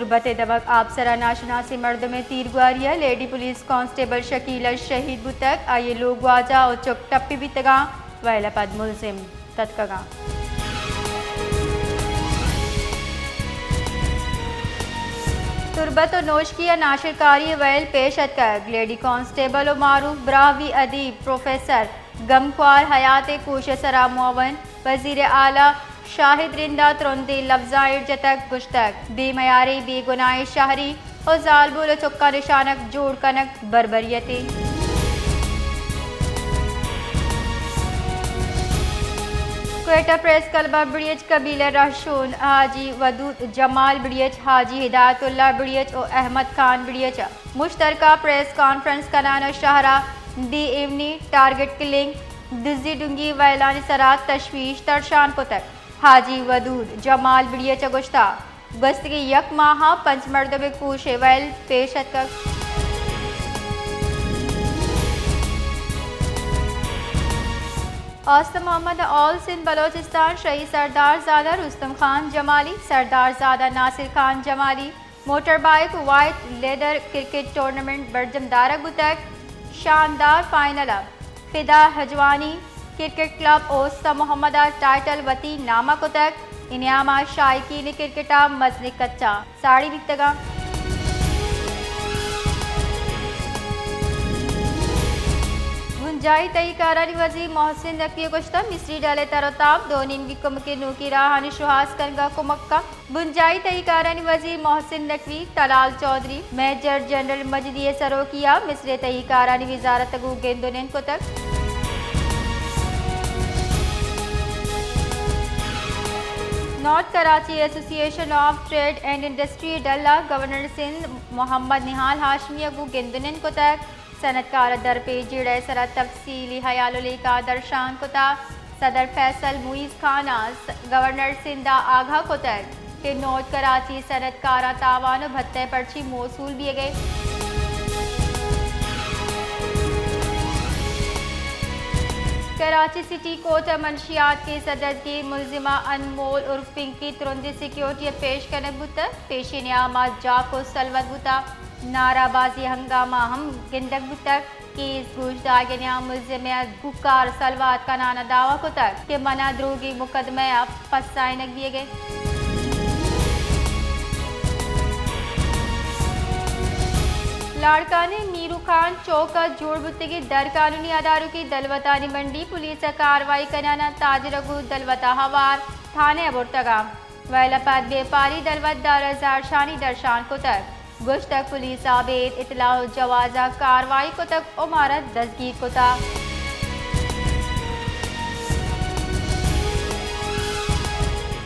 تربت ءِ دمگ آپسر ءَ ناشناسیں مردمے ءِ تیرگواری ءَ لیڈی پولیس کانسٹیبل شکیلہ شہید بوتگ، آئی ءِ لوگواجہ ءُ چک ٹپی بیتگاں، وئیل ءَ پد ملزم تتکگاں۔ تربت ءُ نوشکی ءَ ناشرکاری ءِ وئیل پیش اتکگ، لیڈی کانسٹیبل ءُ معروف براہوئی ادیب پروفیسر گمکوار حیات ءِ کوش ءِ سرا معاون وزیر اعلی شاہد رند ءَ ترندیں لبزاں ایر جتگ، گوشتگ، بے میاریں بے گناہیں شہری ءُ زالبول ءُ چکاں نشانگ جوڑ کنگ بربریتے۔ کوئٹہ پریس کلب ءَ بڑی ایچ قبیلہ رہشون حاجی ودود جمال بڑی ایچ، حاجی ہدایت اللہ بڑی ایچ ءُ احمد خان بڑی ایچ ءَ مشترکہ پریس کانفرنس کنان ءَ شہر ءَ بے ایمنی، ٹارگٹ کلنگ، دزی ڈنگی وئیلانی سرا تشویش درشان کتگ۔ حاجی ودود جمال بڑی ایچ ءَ گوشتگ، گوستگیں یک ماہ ءَ پنچ مردم ءِ کوش ءِ وئیل پیش اتکگ۔ آستم محمد ءَ آل سندھ بلوچستان شہید سردار زادہ رستم خان جمالی، سردار زادہ Nasir Khan Jamali, motor bike white leather cricket tournament برجم دارگ بوتگ۔ شاندار فائنل ءَ فدا ہجوانی کرکٹ کلب اوستہ محمد ءَ ٹائٹل وتی نام ءَ کتگ۔ اے نیام ءَ شائقین کرکٹ ءَ مزنیں کچ ءَ ساڑی بیتگاں۔ بنجاہی تہی کارانی وزیر محسن نقوی ءَ گوشتگ، مصری ڈل ءِ تر ءُ تاب، دو نیمگی کمک ءِ نوکیں راہانی شوہاز کنگ ءَ کمک کنت۔ بنجاہی تہی کارانی وزیر محسن نقوی، طلال چوہدری، میجر جنرل مجدی ءِ سروکی ءَ مصر ءِ تہی کارانی وزارت ءَ گوں گند ءُ نند کتگ۔ نارتھ کراچی ایسوسی ایشن آف ٹریڈ اینڈ انڈسٹری ڈل ءَ گورنر سندھ محمد نہال ہاشمی ءَ گوں گند ءُ نند کتگ۔ صنعتکار ءَ درپیش جیڑہ ءِ سرا تفصیلی ہیال ءُ لیکہ درشان کتگ۔ صدر فیصل معیز خان ءَ س-، گورنر سندھ ءَ آگاہ کتگ کہ نارتھ کراچی صنعتکاراں تاوان ءُ بھتہ پرچی موصول بیگ ءَ۔ کراچی سٹی کورٹ ءَ منشیات کیس ءَ دزگیر ملزمہ انمول عرف پنکی ترندیں سیکیورٹی ءَ پیش کنگ بوتگ۔ پیشی نیام ءَ جاک ءُ سلوت بوتگ۔ نعرہ بازی ہنگامہ ہم گندگ بوتگ۔ کیس گوش دارگ ءِ نیام ملزمے ءَ کوکار سلوات کنان ءَ دعویٰ کتگ کہ من ءَ دروگی مقدمہ ءَ پسائینگ بیگ ءَ۔ لاڑکانیں میرو خان چوک ءَ جوڑ بوتگیں درقانونی ادارکی دلوتانی منڈی، پولیس ءَ کاروائی کنان ءَ تاجر ءَ گوں دلوت ءَ ہوار تھانہ ءَ برتگ ءَ۔ وئیل ءَ پد بیپاری دلوت دارا زہرشانی درشان کتگ۔ گوشتگ، پولیس ءَ ابید اطلاع ءُ جواز ءَ کاروائی کتگ ءُ مارا دزگیر کتگ۔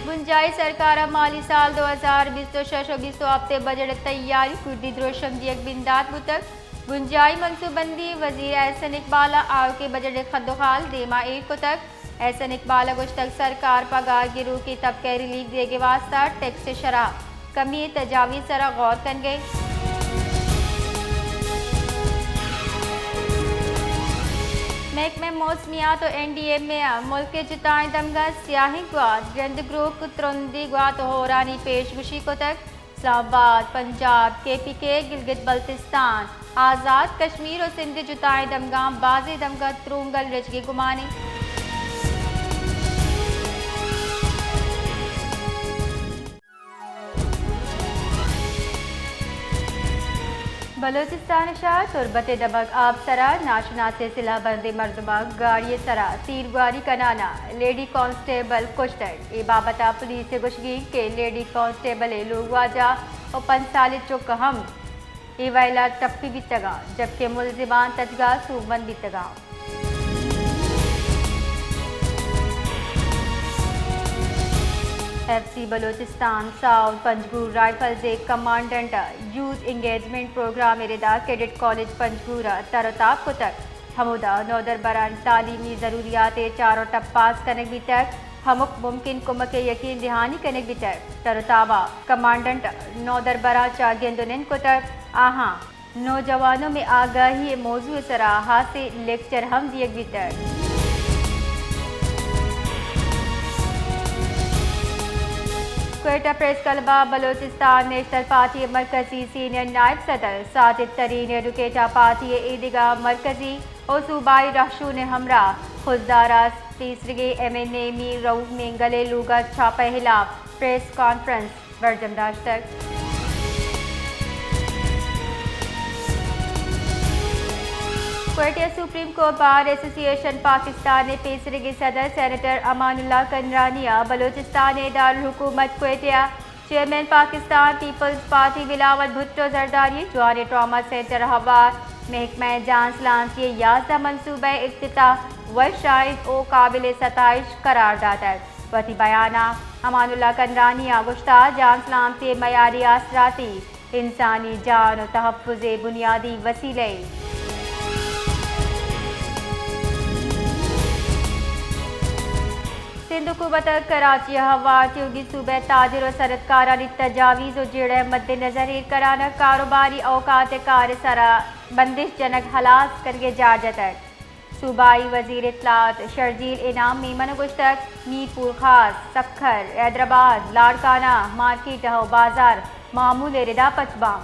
بنجاہی سرکار ءَ مالی سال دو ہزار بیست ءُ شش ءُ بیست ءُ ہپت ءِ بجٹ ءِ تیاری کردی دروشم دیگ بندات بوتگ۔ بنجاہی منصوببندی وزیر احسن اقبال ءَ آؤکیں بجٹ ءِ خدوخال دیما ایر کتگ۔ احسن اقبال ءَ گوشتگ، سرکار پگار گروکیں طبقہ ءَ ریلیف دیگ ءِ واستہ ٹیکس ءِ شرح کمی ءِ تجاویز ءِ سرا غور کنگ ءَ۔ محکمہ موسمیات ءُ این ڈی ایم اے ءَ ملک ءِ جتائیں دمگاں سیاہیں گوات، گند گروک، ترندیں گوات ءُ ہورانی پیش گوشی کتگ۔ اسلام آباد، پنجاب، کے پی کے، گلگت بلتستان، آزاد کشمیر ءُ سندھ ءِ جتائیں دمگاں بازیں دمگاں ترونگل رچگ ءِ گمان اِنت۔ بلوچستان ءِ شہر تربت ءِ دمگ آپسر ءَ ناشناسیں سلاہ بندیں مردماں گاڑی ءِ سرا تیرگواری کنان ءَ لیڈی کانسٹیبل کشتگ۔ اے بابت ءَ پولیس ءِ گوشگ اِنت کہ لیڈی کانسٹیبل ءِ لوگواجہ ءُ پنچ سالیں چک ہم اے وئیل ءَ ٹپی بیتگ اَنت، جبکہ ملزمان تچگ ءَ سوبمند بیتگ اَنت۔ ایف سی بلوچستان ساؤتھ پنجگور رائفلز ءِ کمانڈنٹ ءَ یوتھ انگیجمنٹ پروگرام ءِ ردا کیڈٹ کالج پنجگور ءَ تر ءُ تاب کتگ۔ ہمودا نودربراں تعلیمی ضروریات ءِ چار ءُ ٹپاس کنگ بیتگ، ہمک ممکن کمک ءِ یقین دہانی کنگ بیتگ۔ تر ءُ تاب ءَ کمانڈنٹ ءَ نودربراں چہ گند ءُ نند کتگ، آہاں نوجوانوں میں آگاہی ءِ موضوع ءِ سرا ہاسیں لیکچر ہم دیگ بیتگ۔ کوئٹہ پریس کلب ءَ بلوچستان نیشنل پارٹی ءِ مرکزی سینئر نائب صدر ساجد ترین، ایڈوکیٹ ءَ پارٹی ءِ ایدگہ مرکزی ءُ صوبائی رہشون ءِ ہمراہ خضدار ءَ پیسریگیں ایم این اے میر رؤف مینگل ءِ لوگ ءَ چھاپہ ءِ ہلاپ پریس کانفرنس برجم داشتگ۔ کوئٹہ سپریم کورٹ بار ایسوسی ایشن پاکستان ءِ پیسریگیں صدر سینیٹر امان اللہ کنرانی ءَ بلوچستان ءِ دارالحکومت کوئٹہ ءَ چیئرمین پاکستان پیپلز پارٹی بلاول بھٹو زرداری ءِ جوانیں ٹراما سینٹر ءَ ہوار محکمہ جان سلامتی ءِ یازدہ منصوبہ ءِ افتتاح وش آئند ءُ قابل ستائش قرار داتگ۔ وتی بیان ءَ امان اللہ کنرانی ءَ گوشتگ، جان سلامتی ءِ معیاری آسراتی انسانی جان ءُ تحفظ ءِ بنیادی وسیلہ اِنت۔ سندھ حکومت ءَ کراچی ءَ ہوار تیوگی صوبہ ءِ تاجر ءُ صنعتکارانی تجاویز ءُ جیڑہ ءِ مد نظر ایر کنان ءَ کاروباری اوقات ءِ کار ءِ سرا بندش جنگ ہلاس کنگ ءِ جار جتگ۔ صوبائی وزیر اطلاعات شرجیل انعام میمن ءَ گوشتگ، میر پور خاص، سکھر، حیدرآباد، لاڑکانہ مارکیٹ ءُ بازار معمول ءِ ردا پچ باں۔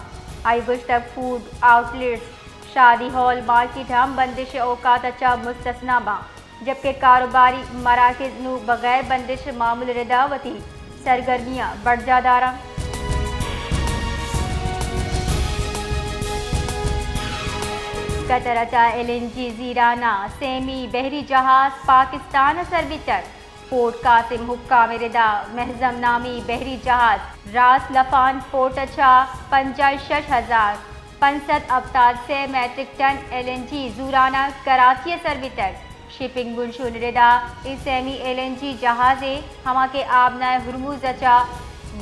آئی ءَ گوشتگ، فوڈ آؤٹ لیٹس، شادی ہال، مارکیٹ ہم بندش ءِ اوقات ءَ چہ مستثنی باں، جبکہ کاروباری مراکز نوں بغیر بندش ءَ معمول ءِ ردا وتی سرگرمیاں برجاہ داراں۔ قطر ءَ چہ ایل این جی زیران ءَ سیمی بحری جہاز پاکستان ءَ سر بیتگ۔ پورٹ قاسم حکام ءِ ردا مہزم نامی بحری جہاز راس لفان پورٹ ءَ چہ پنجاہ ءُ شش ہزار پنچ سد ہپتاد ءُ سے metric ton L N G زوران ءَ کراچی ءَ سر بیتگ۔ شپنگ بنشون ءِ ردا اے سیمی ایل این جی جہازے، ہما کہ آبنہ ہرمز ءَ چہ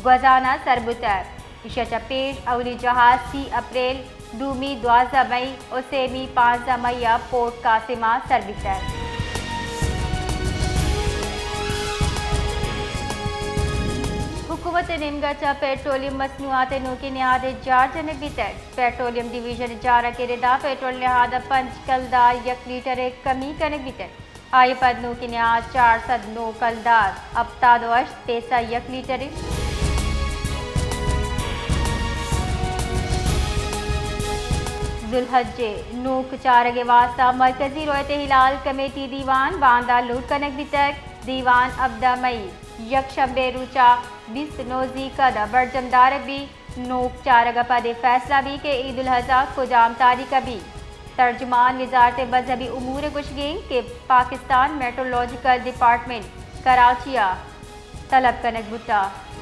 گوزان ءَ سر بوتگ۔ ایشی ءَ چہ پیش اولی جہاز سی اپریل، دومی دوازدہ مئی ءُ سیمی پانزدہ مئی ءَ پورٹ قاسم ءَ سر بیتگ۔ حکومت ءِ نیمگ ءَ چہ پیٹرولیم مصنوعات ءِ نوکیں نہادے جار جنگ بیتگ۔ پیٹرولیم ڈویژن ءِ جارگ ءِ ردا پیٹرول ءِ نہاد ءَ پنچ کلدار یک لیٹر ءِ کمی کنگ بیتگ۔ آئی ءَ پد نوکیں نہاد چار سد نو کلدار ہپتاد ءُ ہشت پیسہ یک لیٹر اِنت۔ ذوالحج ءِ نوک چارگ ءِ واستہ مرکزی روایت ءِ ہلال کمیٹی دیوان باندا لوٹ کنگ بیتگ۔ دیوان ہبدہ مئی، یک شنبے روچ ءَ بیست نو زیکد ءَ برجم دارگ بیت۔ نوک چارگ ءَ پد اے فیصلہ بیت کہ عید الاضحی کجام تاریخ ءَ بیت۔ ترجمان وزارت مذہبی امور ءِ گوشگ اِنت کہ پاکستان میٹرولوجیکل ڈیپارٹمنٹ کراچی ءَ طلب کنگ بوتگ۔